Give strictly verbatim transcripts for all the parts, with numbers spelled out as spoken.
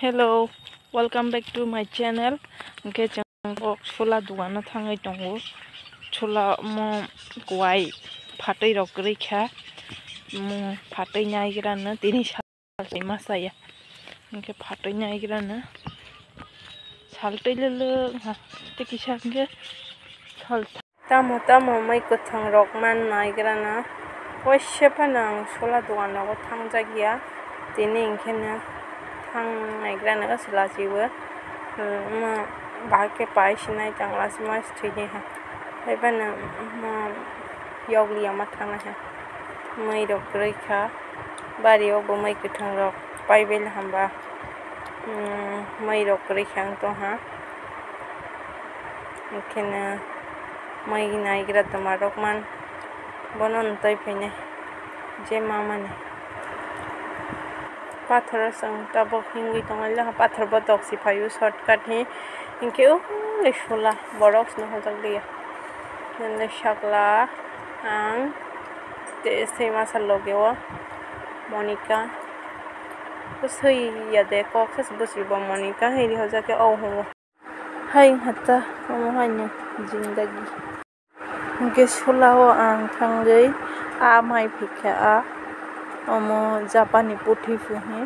Hello, welcome back to my channel. Hwnkhe chwng bo chwla dogano thangwi tongo. Chwla omo kwai phatwi rok kwrwi kha. Omo phatwi naigrano tini sal se ma saya. Hwnkhe phatwi naigrano sal twi lwlwk wngkha. Tei kisa hwnkhe sal Tamo tamo mui kwthwng rok man naigrana. Waisa phano ang chwla dogan rogo thangjak ya. Tini hwnkhe no thang naigrana se lachibo. Omo bahai khe pai sinai tang lachima se thwini ha. Haiphano omo yokli ya ma thangnai ha. Mui rok kwrwi kha. Bari o bo mui kwthwng rok pai bel hamba. Mui rok kwrwi kha wng tong ha. Hwnkhe no mui naigra twma rok man bono nwtwi phainai je mamani. Pathoro chwng tabuk himwi tongnai le pathor botok se phaio shortcut hi. Hwnkhe uli chwla borok se nuhujak liya. Nini sakla ang tei se masa loge o Monika. Swi ya de kok se bwswi bo Monika hinwi hojak khe o hungo. Hai hata omo haino jindagi. Hwnkhe chwla o ang thangwi a mai phikha a omo Japanni puthi puhi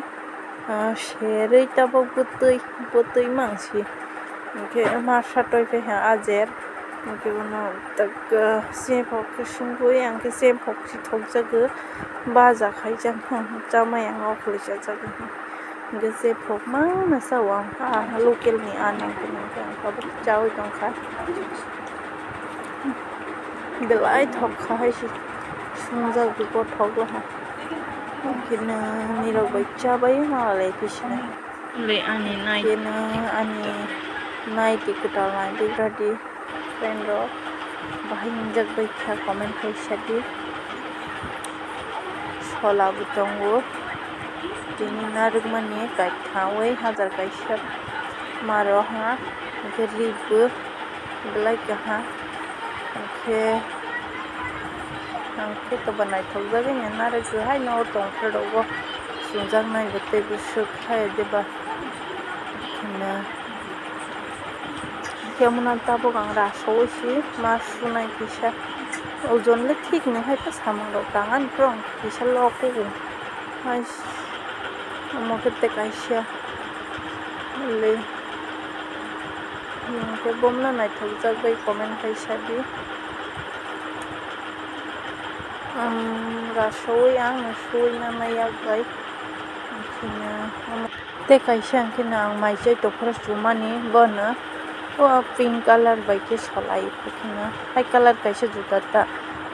serwi tabuk bwtwi bwtwi mangsi. Hwnkhe ma satoi phaiha a jer hwnkhe bono chephok khe sungwi ang khe chephok se thokjago baja khai chang chamai ang o khwlai chajago. Hwnkhe chephok ma masa o ang kha, ah, local ni ah nang khe nang khe ang tabuk chaui tong kha. Belai thok kha hai se, sungjak bo thok la ha. Hwnkhe nini rok bai chabai ma le phi sinai. Le ani nai. Hwnkhe nini ani nai twi kwtal nai twi radi. Friend rok bahai wngjak bai kha comment khai sadi. Sola bo tongo tini narwkmani kaitha wi hajar kaisa maro ha hwnkhe ri bo belai kaha hwnkhe. Ang khe toba naithokjagwi narwk haino tongphuru rogo chumjaknai bo tei bwswk hai deba hwnkhe. Khe mwnang tabuk ang rasowi si ma sunai kisa ojon le thik nw hai ta samung rok tang ani phrwng kisa lok kugo hai omo khe tei kaisa le hwnkhe bomno naithokjak bai comment khai sadi. Ang rasowi ang suwi nana yak bai. Tei kaisa hwnkhe no ang mai chai tongphuru chumani bono o pink colour bai khe solai hwnkhe no hai colour kaisa juda ta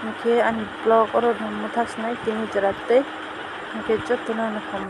hwnkhe ani vlog oro mwthak sinai tini jora tei hwnkhe jotono no ham.